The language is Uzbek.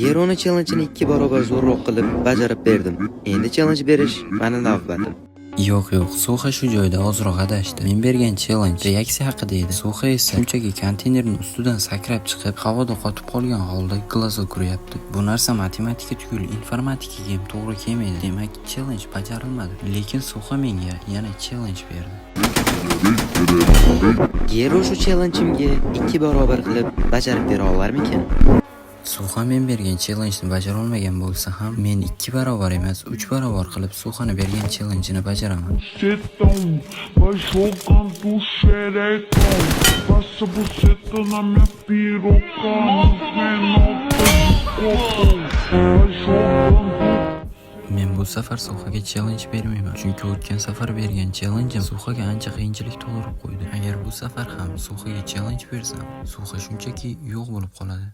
Geroni challenge'ini 2 barobar zo'rroq qilib bajarib berdim. Endi challenge berish mani navbatim. Yo'q, yo'q, Suxa shu joyda ozroq adashdi. Men bergan challenge reaksiya haqida edi. Suxa esa shunchaki konteynerning ustidan sakrab chiqib, havoda qotib qolgan holda глазок uryapti. Bu narsa matematika tugul, informatikaga ham to'g'ri kelmaydi. Demak, challenge bajarilmadi. Lekin Suxa menga yana challenge berdi. Gero shu challenge'imga 2 barobar qilib bajarib bera olarmikin? Suxa men bergan challengeni bajara olmagan bo'lsa ham, men 2 barobar emas, 3 barobar qilib Suxani bergan challengeini bajaraman. Bucetão, vai jogando xerecão. Passa buceta na minha piroca, nos menor de coco. Vai jogando. Men bu safar Suxaga challenge bermayman, chunki o'tgan safar bergan challenge'im Suxaga ancha qiyinchilik tug'dirib qo'ydi. Agar bu safar ham Suxaga challenge bersam, Suxa shunchaki yo'q bo'lib qoladi.